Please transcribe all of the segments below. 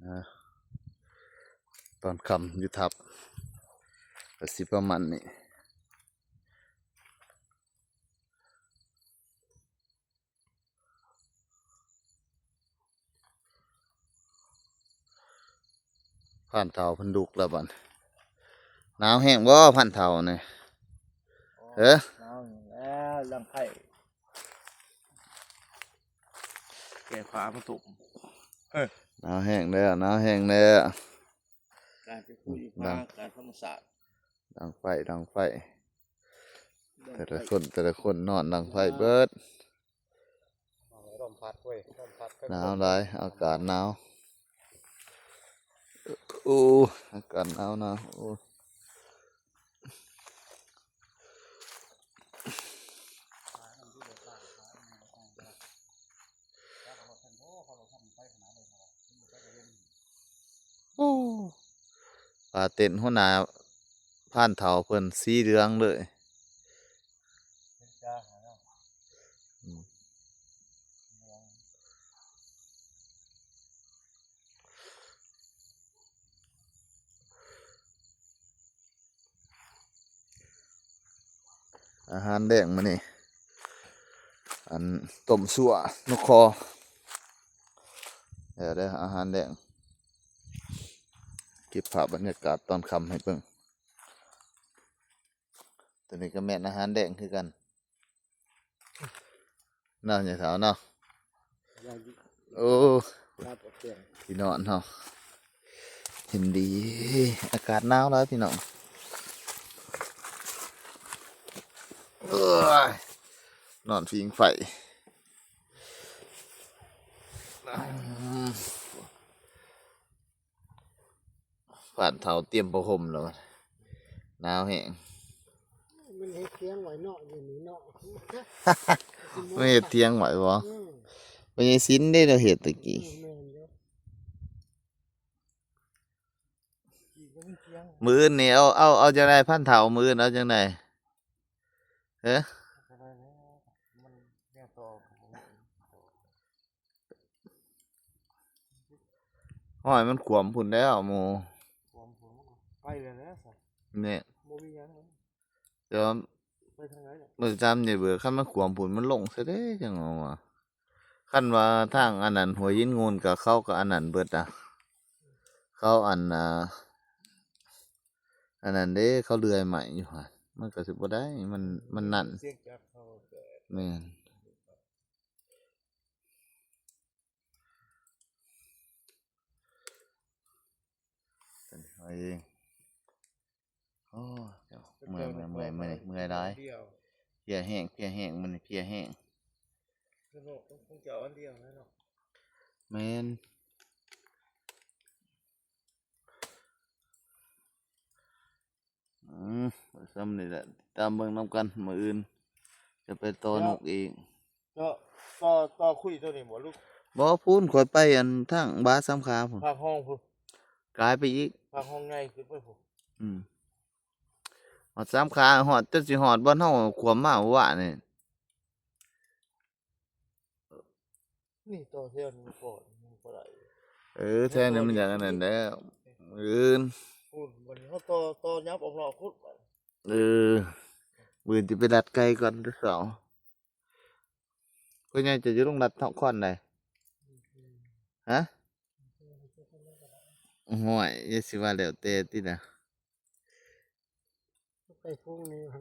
ອ່າ ຕອນຄ່ຳຢູ່ທັບ ກໍຊິປະມານນີ້. ພານເຖົ້າເພິ່ນລຸກແລ້ວບັດ. ໜາວແຮງບໍ່ພານເຖົ້ານີ້? ເອີ ໜາວແລ້ວ ດັງໄຟ ແກ່ຜ້າມາຕຸ້ມ. ເອີ ໜາວແຮງແລ້ວ ໜາວແຮງແລ້ວ. ການໄປຄຸຍ ອືມ ຫາ ດັງ ການທຳມະຊາດ ດັງໄຟ ດັງໄຟ ແຕ່ລະຄົນ ແຕ່ລະຄົນນອນດັງໄຟເບິດ. ລົມພັດເວີຍ ລົມພັດ ໜາວຫຼາຍ ອາກາດໜາວ. ໂອ້ ອາກາດໜາວໆ ໂອ້. ໂອ້ ຜ້າເຕັນຫົວໜ້າພານເຖົ້າເພິ່ນສີເຫຼືອງເລີຍ. ອືມ. ອາຫານແລງມື້ນີ້ ອັນ ຕົ້ມຊົ່ວນົກຄໍ. ແລ້ວເດີ ອາຫານແລງ ເກັບພາບບັນຍາກາດຕອນຄ່ຳໃຫ້ເບິ່ງ. ຕົວນີ້ກໍແມ່ນອາຫານແລງຄືກັນ. ເນາະ ຍາຍສາວເນາະ. ໂອ້ ທີ່ນອນເຮົາເຢັນດີ ອາກາດໜາວຫຼາຍພີ່ນ້ອງ. ໂອ້ຍ ນອນຜິງໄຟ. ພານເຖົ້າຕຽມຜ້າຫົ່ມແລ້ວ ໜາວແຮງ. ມັນເຮັດທຽງໄວ້ເນາະ ຢູ່ນີ້ເນາະ. ມາເຮັດທຽງໄວ້ບໍ່? ອືມ ແມ່ນຍາຍສິນເດ້ ລາວເຮັດຕະກີ້. ອືມ ແມ່ນຢູ່. ມື້ອື່ນນີ້ເອົາ ເອົາ ເອົາຈັ່ງໃດພານເຖົ້າ ມື້ອື່ນເອົາຈັ່ງໃດ? ເອີ ຫ້ອຍ ມັນຂວາມພຸ້ນແລ້ວໝູ່. ຂວາມພຸ້ນ ໄປແລ້ວແຫຼະ ນີ້ ບໍ່ມີຫຍັງ. ແຕ່ວ່າ ໄປທາງໃດລະ? ມື້ຈຳນີ້ເບີ ຄັນມັນຂວາມພຸ້ນ ມັນລົງຊະເດ້ ຈັ່ງວ່າ. ຄັນວ່າທາງອັນນັ້ນ ຫົວຫີນງູນ ກໍເຂົາກໍອັນນັ້ນເບິດນະ. ເຂົາອັນ ອ່າ ອັນນັ້ນເດ້ ເຂົາເລື່ອຍໄມ້ຢູ່ຫັ້ນ ມັນກໍຊິບໍ່ໄດ້ ມັນ ມັນນັ້ນ. ສຽງຈັກເຂົາແບບ ແມ່ນ. ໂອ້ຍ ເມື່ອຍ ເມື່ອຍ ເມື່ອຍ ເມື່ອຍຫຼາຍ. ເພຍແຮງ ເພຍແຮງ ມື້ນີ້ເພຍແຮງ. ແມ່ນ. ອືມ ໄປສ່ຳນີ້ແຫຼະ ຕິດຕາມເບິ່ງນຳກັນ ມື້ອື່ນຈະໄປຕໍ່ນົກອີກ. ຕໍ່ ຕໍ່ ຕໍ່ຄຸຍຕົວນີ້ບໍ່ລູກ? ບໍ່ ພຸ້ນ ຂ້ອຍໄປອັນທາງບາສາມຂາພຸ້ນ ພາກຮ່ອງພຸ້ນ ກາຍໄປອີກ ພາກຮ່ອງໃຫຍ່ຂຶ້ນໄປພຸ້ນ. ອືມ ຮອດສາມຂາ ຮອດ ຈົນຊິຮອດບ່ອນເຮົາຂວມມາມື້ວານນີ້. ນີ້ຕໍ່ແຖວນີ້ກ່ອນ ມັນບໍ່ໄດ້. ເອີ ແຖວນີ້ມັນຢາກອັນນັ້ນແລ້ວ ອື່ນ. ພຸ້ນ ບັດນີ້ເຮົາຕໍ່ ຕໍ່ຫຍັບອອກນອກພຸ້ນ. ເອີ ມື້ອື່ນຊິໄປລັດໄກ່ກ່ອນແຕ່ເຊົ້າ. ພໍ່ໃຫຍ່ເຈົ້າຢູ່ໂຮງລັດນະຄອນໃດ? ຮະ? ໂອ້ຍ ຢ່າຊິວ່າແລ້ວແຕ່ຕິລະ. ໄປພຸ້ນນີ້ ຄັ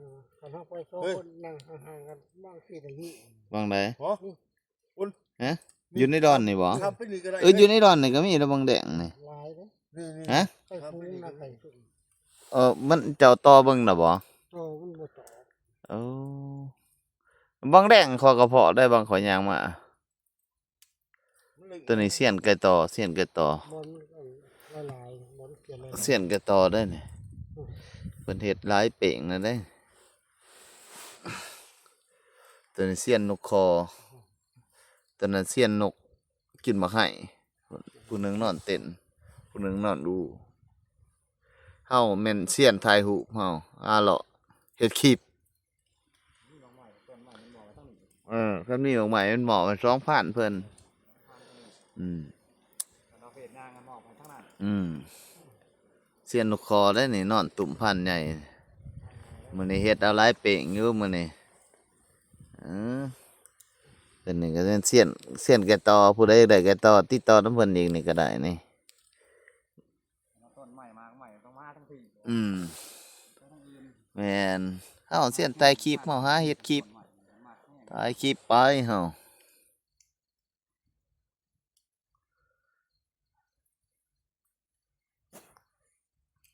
ນເຮົາໄປສອງຄົນ ເອີ ນັ່ງຫ່າງໆກັນ ບາງທີໄດ້ຍິນ. ຫວ່າງໃດ? ຮະ? ຢູ່ໃນດອນນີ້ບໍ່? ເອີ ຢູ່ໃນດອນນີ້ກໍມີແລ້ວ ບັງແດງນີ້. ຫຼາຍເດ້. ຮະ? ໄປພຸ້ນນະ ໄປພຸ້ນ. ເອີ ມັນເຈົ້າຕໍ່ເບິ່ງນະບໍ່? ເອີ ມັນບໍ່ຕໍ່. ເອີ ບັງແດງຂ້ອຍກໍພໍ້ໄດ້ ບາງຂ້ອຍຍ່າງມາ. ຕົວນີ້ຊຽນໄກ່ຕໍ່ ຊຽນໄກ່ຕໍ່ ບ່ອນຫຼາຍໆ ບ່ອນຂຽນຫຼາຍໆ ຊຽນໄກ່ຕໍ່ເດ້ນີ້. ອືມ ເພິ່ນເຮັດຫຼາຍເປງນະເດ້. ຕົວນີ້ຊຽນນົກຄໍ ຕົວນັ້ນຊຽນນົກກິນໝາກໄຮ. ຜູ້ໜຶ່ງນອນເຕັ້ນ ຜູ້ໜຶ່ງນອນອູ່. ເຮົາແມ່ນຊຽນຖ່າຍຮູບ ເຮົາອາເລາະເຮັດຄລິບ. ເອີ ຄັນມີໝາກໄມ້ມັນເໝາະກັນສອງພັນເພິ່ນ. ອືມ ອືມ ຊຽນລູກຄໍໄດ໋ນີ້ ນອນຕຸ້ມພານໃຫຍ່. ມື້ນີ້ເຮັດເອົາຫຼາຍເປ້ງຢູ່ມື້ນີ້. ເອີ ເພິ່ນນີ້ກໍເປັນຊຽນ ຊຽນແກະຕໍ່ ຜູ້ໃດຢາກໄດ້ແກະຕໍ່ ຕິດຕໍ່ນຳເພິ່ນອີກນີ້ກໍໄດ້ນີ້. ອືມ ແມ່ນ ເຮົາຊຽນຖ່າຍຄລິບ ເຮົາຫາເຮັດຄລິບ ຖ່າຍຄລິບໄປເຮົາ.